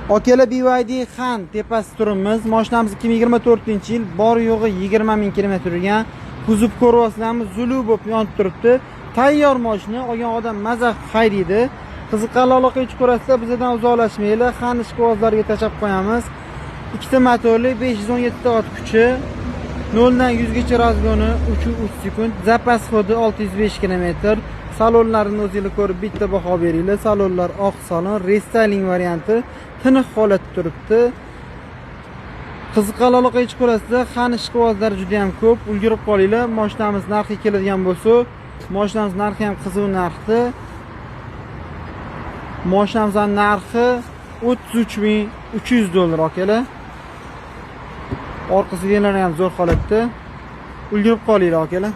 Akalar, BYD Han tepasi turibmiz. Mashinamiz 2024-yil, bor yo'g'i 20 ming kilometr yurgan. Kuzov ko'ryapsizlarmi? Zulu bo'lib yonib turibdi. Tayyor mashina, olgan odam maza qilib haydaydi. Qiziqqanlar aloqaga chiqarasizlar, bizdan uzoqlashmanglar. Han ishqibozlarga tashlab qo'yamiz. Ikkita motorli, 517 ta ot kuchi, 0 dan 100 gacha разгон i 3,3 sekund, запас ход i 605 kilometr. Salonlarini o'zinglar ko'rib bitta baho beringlar. Salonlar oq salon, рестайлинг varianti, tiniq holatda turibdi. Qiziqqanlar aloqaga chiqarasizlar. Han ishqibozlari juda ham ko'p. Ulgurib qolinglar. Mashinamiz narxi keladigan bo'lsa, mashinamiz narxi ham qiziq narxda. Mashinamizning narxi 33 300 dollar, akalar. Orqa сиденья lari ham zo'r holatda. Ulgurib qolinglar, akalar.